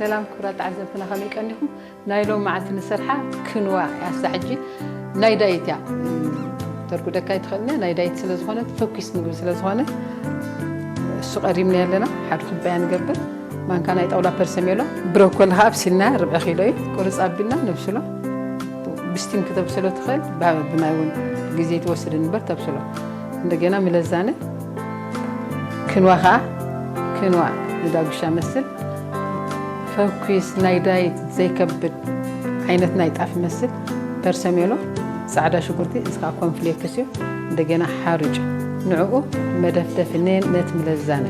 ሰላም ክቡራት ተዓዘብትና፣ ከመይ ቀኒኹም? ናይ ሎም መዓልቲ ንሰርሓ ክንዋ እያ። እሳ ሕጂ ናይ ዳይት እያ። ተርጉደካ ኣይትኽእልን እያ። ናይ ዳይት ስለ ዝኾነት፣ ፈኲስ ምግቢ ስለ ዝኾነ፣ እሱ ቀሪብና ኣለና። ሓደ ኩባያ ንገብር። ማንካ ናይ ጣውላ ፐርሰሜሎ፣ ብሮኮሊ ከኣ ኣብሲልና ርብዒ ኪሎ እዩ። ቁርጽ ኣቢልና ነብስሎ። ብስቲም ክተብስሎ ትኽእል፣ ባ-፣ ብማይ እውን ግዜ ትወስድ እምበር ተብስሎ። እንደገና ምለዛነ ክንዋ ከኣ፣ ክንዋ ንዳጉሻ መስል ፈኲስ ናይ ዳይት ዘይከብድ ዓይነት ናይ ጣፍ መስል ፐርሰሜሎ፣ ጻዕዳ ሽጉርቲ፣ እዚ ከኣ ኮንፍሌክስ እዩ። እንደገና ሓሩጭ፣ ንዕኡ መደፍደፊ ነ-፣ ነቲ ምለዛነ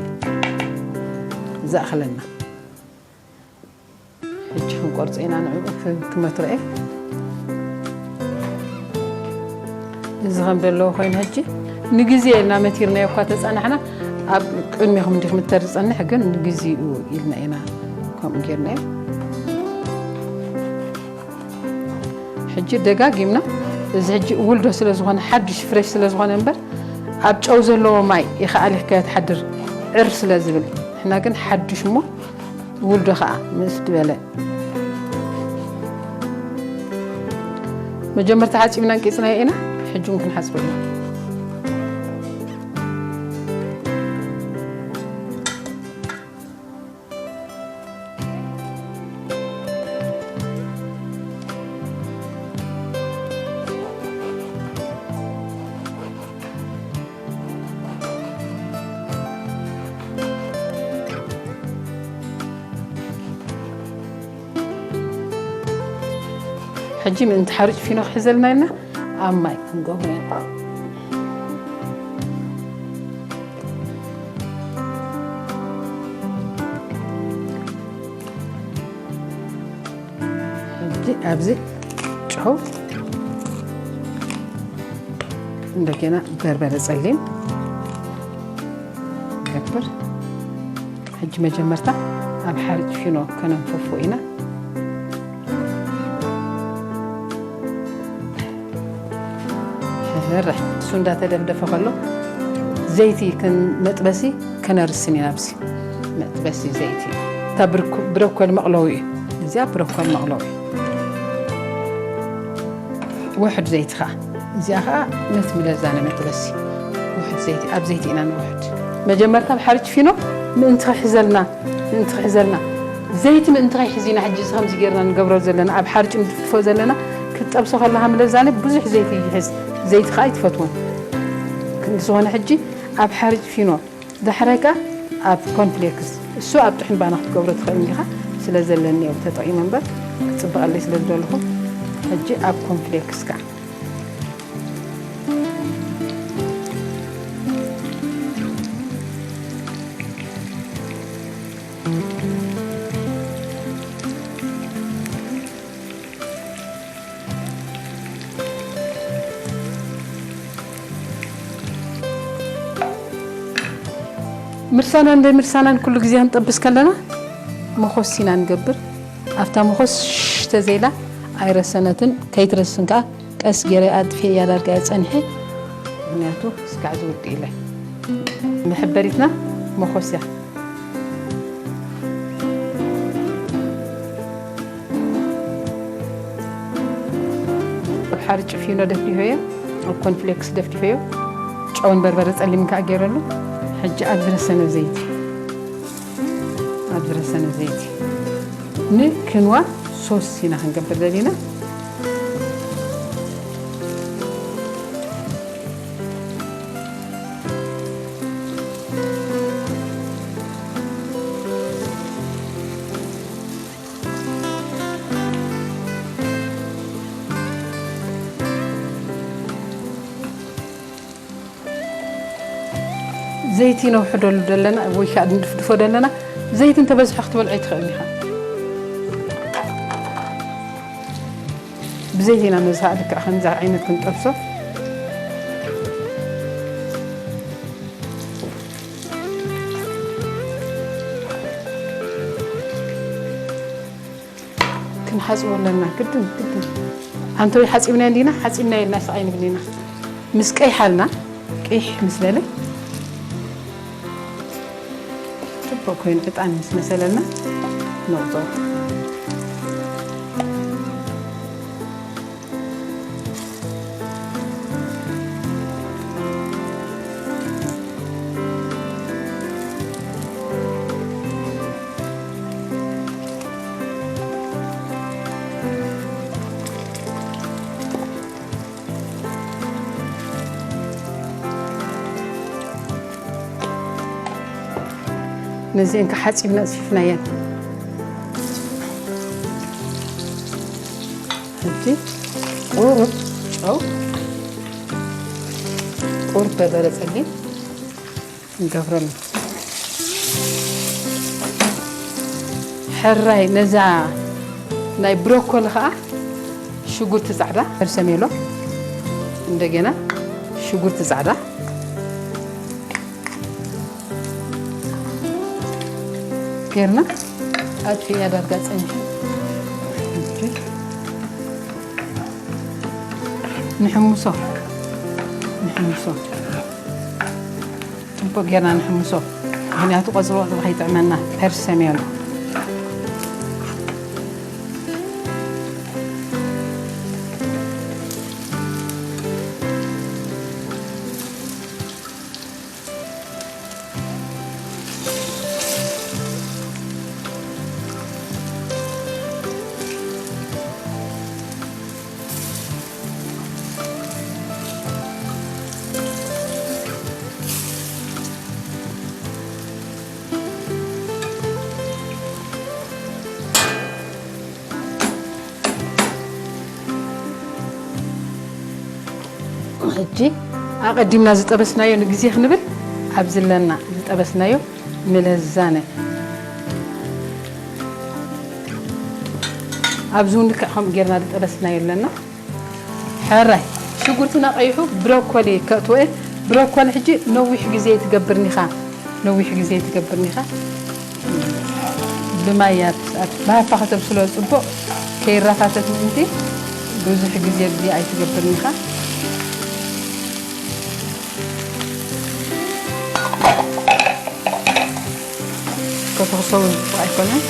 ዘእኽለና። ሕጂ ክንቆርጾ ኢና፣ ንዕኡ ክ-፣ ክመትሮ እየ። እዚ ከም ዘለዎ ኮይኑ፣ ሕጂ ንግዜ ኢልና መቲርናዮ እኳ ተጸናሕና፣ ኣብ ቅድሚኹም እንዲኹም እተር ዝጸንሕ፣ ግን ንግዚኡ ኢልና ኢና ከምኡ ጌርናዮ። ሕጂ ደጋጊምና፣ እዚ ሕጂ ውልዶ ስለ ዝኾነ፣ ሓድሽ ፍሬሽ ስለ ዝኾነ እምበር፣ ኣብ ጨው ዘለዎ ማይ ኢኻ ኣሊኽካዮ ትሓድር፣ ዕር ስለ ዝብል። ንሕና ግን ሓድሽ እሞ፣ ውልዶ ኸኣ ምስ ዝበለ፣ መጀመርታ ሓጺብና ኣንቂጽናዮ ኢና፣ ሕጂ እውን ክንሓጽቦ ኢና። ሕጂ ምእንቲ ሓሩጭ ፊኖ ክሕዘልና ኢልና ኣብ ማይ ክንገብሮ ኢና። ሕጂ ኣብዚ ጨው፣ እንደገና በርበረ ጸሊም ገብር። ሕጂ መጀመርታ ኣብ ሓርጭ ፊኖ ከነንፈፎ ኢና። ሕርሕ እሱ እንዳተደፍደፈ ከሎ ዘይቲ ክን-፣ መጥበሲ ከነርስን ኢና። ኣብዚ መጥበሲ ዘይቲ፣ እታ ብርኩ-፣ ብሮኮሊ መቕለዊ እዩ። እዚኣ ብሮኮሊ መቕለዊ እዩ። ውሑድ ዘይቲ ኸዓ፣ እዚኣ ኸዓ ነቲ ምለዛነ መጥበሲ ውሑድ ዘይቲ፣ ኣብ ዘይቲ ኢና ንውሕድ። መጀመርታ ኣብ ሓርጭ ፊኖ ምእንቲ ክሕዘልና፣ ምእንቲ ክሕዘልና፣ ዘይቲ ምእንቲ ከይሕዝ ኢና ሕጂ እዚ ከምዚ ጌርና ንገብሮ ዘለና። ኣብ ሓርጭ ንድፍድፎ ዘለና፣ ክትጠብሶ ከለኻ ምለዛነ ብዙሕ ዘይቲ ይሕዝ፣ ዘይቲ ኸዓ ኣይትፈትዎን። ክንዲ ዝኾነ ሕጂ ኣብ ሓርጭ ፊኖ ዳሕራይ ከኣ ኣብ ኮርንፍሌክስ፣ እሱ ኣብ ጥሑን ባና ክትገብሮ ትኽእል ኢኻ። ስለ ዘለኒ እየ ተጠቒመ እምበር፣ ክጽብቐለይ ስለ ዝደለኹ፣ ሕጂ ኣብ ኮርንፍሌክስ ከኣ። ምርሳናን ዘይምርሳናን ኩሉ ግዜ ክንጠብስ ከለና መኾስ ኢና ንገብር። ኣብታ መኾስ ሽሽ ተዘይላ ኣይረሰነትን፣ ከይትረስን ከኣ ቀስ ገይረ ኣጥፊኤ እያ ዳርጋ እየ ጸኒሐ። ምኽንያቱ ስጋዕ ዝውድ ኢለ መሐበሪትና መኾስ እያ። ኣብ ሓርጭ ፊኖ ደፍዲፈዮ፣ ኣብ ኮርንፍሌክስ ደፍዲፈዮ፣ ጨውን በርበረ ጸሊምን ከኣ ገይረሉ። ሕጂ ኣብ ዝረሰነ ዘይቲ፣ ኣብ ዝረሰነ ዘይቲ ንክንዋ ሶስ ኢና ክንገብር ደሊና። ዘይቲ ነውሕደሉ ደለና ወይ ከዓ ንድፍድፎ ደለና፣ ዘይቲ እንተበዝሐ ክትበልዖ ኣይትኽእልን ኢኻ። ብዘይቲ ኢና ነዚ ከዓ ልክዕ ከምዚ ዓይነት ክንጠብሶ። ክንሓጽቦ ኣለና፣ ግድን፣ ግድን። ኣንቶይ ሓጺብና እንዲና፣ ሓጺብና ኢልና ስቕ ኣይንብል ኢና። ምስ ቀይሓልና፣ ቀይሕ ምስ በለ፣ ጽቡቕ ኮይኑ ዕጣን ምስ መሰለና፣ ነውጽኦ። ነዚአን ከዓ ሓፂብና ፅፊፍናየን። ሕጂ ቁሩብ ጨው፣ ቁሩብ በርበረ ፀሊም ንገብረሉ። ሕራይ ነዛ ናይ ብሮኮሊ ከዓ ሽጉርቲ ፃዕዳ፣ ፐርሰሜሎ፣ እንደገና ሽጉርቲ ፃዕዳ ጌርና ኣጥፊእና ዳርጋ ፀኒሑ። ንሕምሶ፣ ንሕምሶ። ጽቡቕ ጌርና ንሕምሶ። ምኽንያቱ ቆጽሊ ቆጽሊ ከይጥዕመና፣ ፐርሰሜሎ። ሕጂ ኣቐዲምና ዝጠበስናዮ ንግዜ ክንብል፣ ኣብዚ ኣለና ዝጠበስናዮ ምለዛነ። ኣብዚ እውን ልክዕ ከምኡ ጌርና ዝጠበስናዮ ኣለና። ሕራይ ሽጉርትና ቀይሑ ብሮኮሊ ከእትዎ እየ። ብሮኮሊ ሕጂ ነዊሕ ግዜ ትገብርኒኻ፣ ነዊሕ ግዜ ትገብርኒኻ። ብማይ ኣብ፣ ኣብ፣ ብሃፋ ከተብስሎ ጽቡቕ ከይራፋተት ምእንቲ ብዙሕ ግዜ ግዜ ኣይትገብርኒኻ። ከተኽሰው ጽቡቕ ኣይኮነን።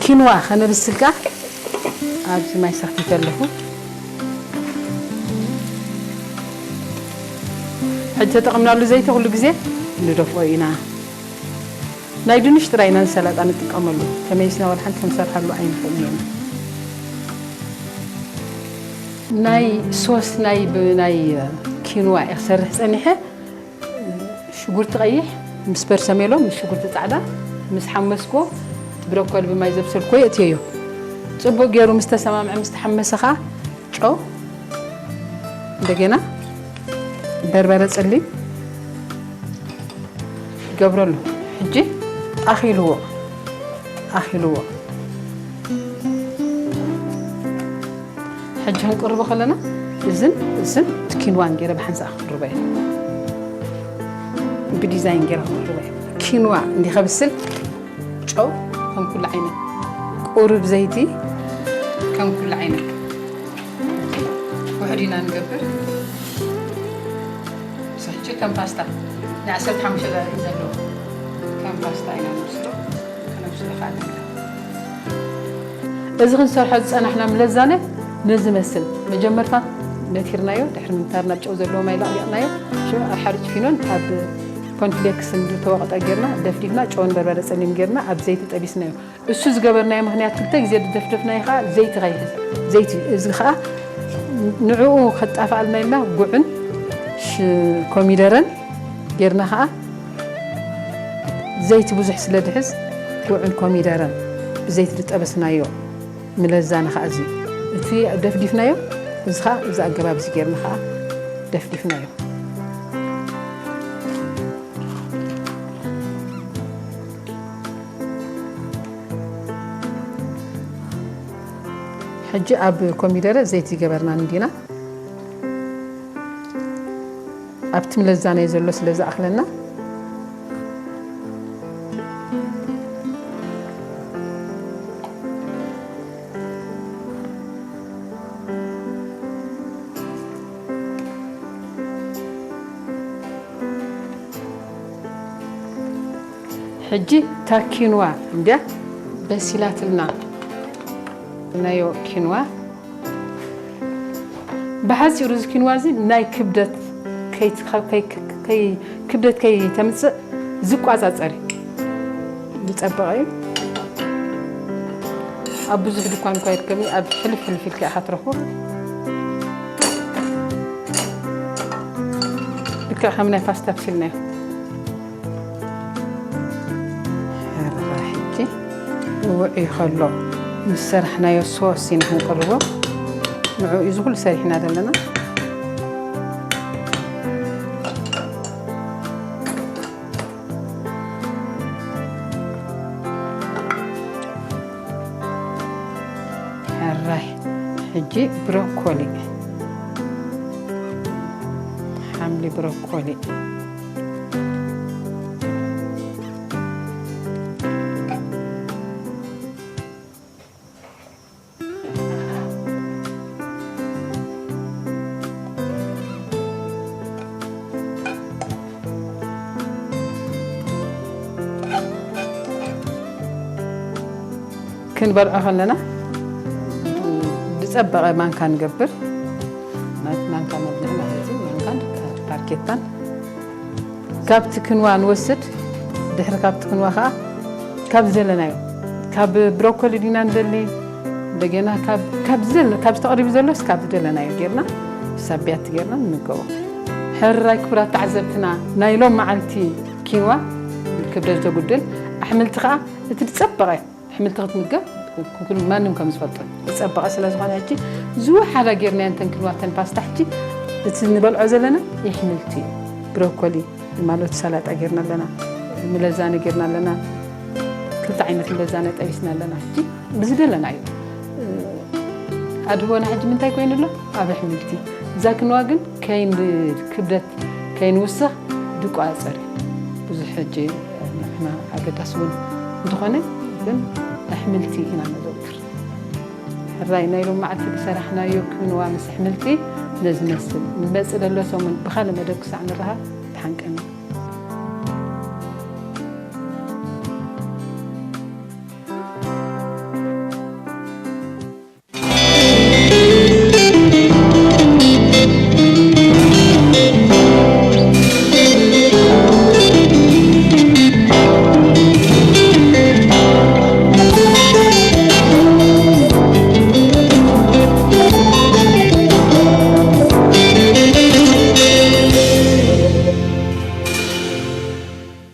ኪንዋ ከነብስል ከኣ ኣብዚ ማይ ሰኽቲተ ኣለኹ። ሕጂ ተጠቒምናሉ ዘይቲ ኩሉ ግዜ ንደፍኦ ኢና። ናይ ድንሽ ጥራይ ኢና ንሰላጣ ንጥቀመሉ። ተመይስና ወላ ሓንቲ ክንሰርሓሉ ኣይንኽእልን ኢና። ናይ ሶስ ናይ ብ-፣ ናይ ኪንዋ እየ ክሰርሕ ጸኒሐ። ሽጉርቲ ቀይሕ ምስ በርሰሜሎ፣ ምስ ሽጉርቲ ጻዕዳ፣ ምስ ሓመስኮ፣ ብሮኮሊ ብማይ ዘብሰልኮ የእትየዮ። ጽቡቕ ገይሩ ምስ ተሰማምዐ፣ ምስ ተሓመሰ ኸኣ ጨው፣ እንደገና በርበረ ጸሊም ይገብረሉ። ሕጂ ኣኺልዎ፣ ኣኺልዎ። ሕጂ ክንቅርቦ ከለና እዝን እዝን ኪንዋን ገይረ ብሓንሳእ ክቅርቦ እየ። ብዲዛይን ገይረ ክቅርቦ እየ። ኪንዋ እንዲኸ ብስል ጨው ከም ኩሉ ዓይነት፣ ቁሩብ ዘይቲ ከም ኩሉ ዓይነት። ውሕድ ኢና ንገብር። ሕጂ ከም ፓስታ ንዓሰርተ ሓሙሽተ ደቂቕ እዩ ዘለዎ። ከም ፓስታ ኢና ነብስሎ። ከነብስሎ ከኣ ንብላ። እዚ ክንሰርሖ ዝጸናሕና ምለዛነ ነዚ መስል። መጀመርታ ነቲርናዮ፣ ድሕሪ ምንታር ናብ ጨው ዘለዎ ማይ ለቕሊቕናዮ። ሽዑ ኣብ ሓርጭ ፊኖን ኣብ ኮንፍሌክስ ዝተወቕጠ ጌርና ደፍዲፍና፣ ጨውን በርበረ ጸሊም ጌርና ኣብ ዘይቲ ጠቢስናዮ። እሱ ዝገበርናዮ ምኽንያት፣ ክልተ ግዜ ዝደፍደፍናዮ ኸኣ ዘይቲ ከይሕዝ። ዘይቲ፣ እዚ ኸኣ ንዕኡ ከጣፍኣልና ኢልና ጉዕን ሽ-፣ ኮሚደረን ጌርና ኸኣ ዘይቲ ብዙሕ ስለ ድሕዝ፣ ጉዕን ኮሚደረን ብዘይቲ ዝጠበስናዮ ምለዛና ኸኣ እዚ። እቲ ደፍዲፍናዮ፣ እዚ ኸኣ እዚ ኣገባብ እዚ ጌርና ኸኣ ደፍዲፍናዮ። ሕጂ ኣብ ኮሚደረ ዘይት ይገበርና እንዲና ኣብቲ ምለዛናይ ዘሎ ስለ ዝኣኽለና ሕጂ ታኪንዋ እንዲያ በሲላትልና ናዮ ኪንዋ ብሓጺሩ፣ እዚ ኪንዋ እዚ ናይ ክብደት ከይ-፣ ከይ-፣ ከይ-፣ ክብደት ከይተምጽእ ዝቋጻጸር እዩ። ዝጸበቐ እዩ። ኣብ ብዙሕ ድኳን እኳ ይርከብ እዩ። ኣብ ሕልፍ ሕልፍ ኢልካ ኢኻ ትረኽቦ። ልክዕ ከም ናይ ፓስታ ብሲልናዮ። ሕራ ሕጂ ውዑይ ከሎ ምስ ሰራሕናዮ ሶስ ኢና ክንቅርቦ። ንዑ እዩ ዝኹሉ ሰሪሕና ዘለና። ሕራይ ሕጂ ብሮኮሊ፣ ሓምሊ ብሮኮሊ። ክንበልዖ ከለና ዝጸበቐ ማንካ ንገብር። ማንካ መብልዒ ማለት እዩ። ማንካን ፋርኬታን ካብቲ ክንዋ ንወስድ። ድሕሪ ካብቲ ክንዋ ከኣ ካብ ዝደለናዮ፣ ካብ ብሮኮሊ ዲና ንደሊ፣ እንደገና ካብ፣ ካብ ዝደለ-፣ ካብ ዝተቐሪቡ ዘሎስ ካብ ዝደለናዮ ጌርና፣ ሳቢያቲ ጌርና ንምገቦ። ሕራይ ክቡራት ተዓዘብትና፣ ናይ ሎም መዓልቲ ኪንዋ ክብደት ዘጉድል ኣሕምልቲ ከኣ እቲ ዝጸበቐ ኣሕምልቲ ክትምገብ ኩሉ ማንም ከም ዝፈልጦ ዝጸበቐ ስለ ዝኾነ፣ ሕጂ ዝወሓዳ ጌርናዮ እንተን ክንዋተን ፓስታ፣ ሕጂ እቲ ንበልዖ ዘለና የሕምልቲ እዩ። ብሮኮሊ ማለት ሰላጣ ጌርና ኣለና፣ ምለዛነ ጌርና ኣለና፣ ክልተ ዓይነት ምለዛነ ጠቢስና ኣለና። ሕጂ ብዝደለናዮ ኣድህቦና ሕጂ ምንታይ ኮይኑ ኣሎ? ኣብ ኣሕምልቲ። እዛ ክንዋ ግን ከይን-፣ ክብደት ከይንውስኽ ድቋጸር እዩ። ብዙሕ ሕጂ ንሕና ኣገዳሲ እውን እንተኾነ፣ ግን ኣሕምልቲ ኢና ነዘውትር። ሕራይ ናይ ሎም መዓልቲ ዝሰራሕናዮ ክንዋ ምስ ኣሕምልቲ ነዚ መስል። ንመጽእ ዘሎ ሰሙን ብኻልእ መደብ ክሳዕ ንረኻብ፣ ደሓን ቀኒ።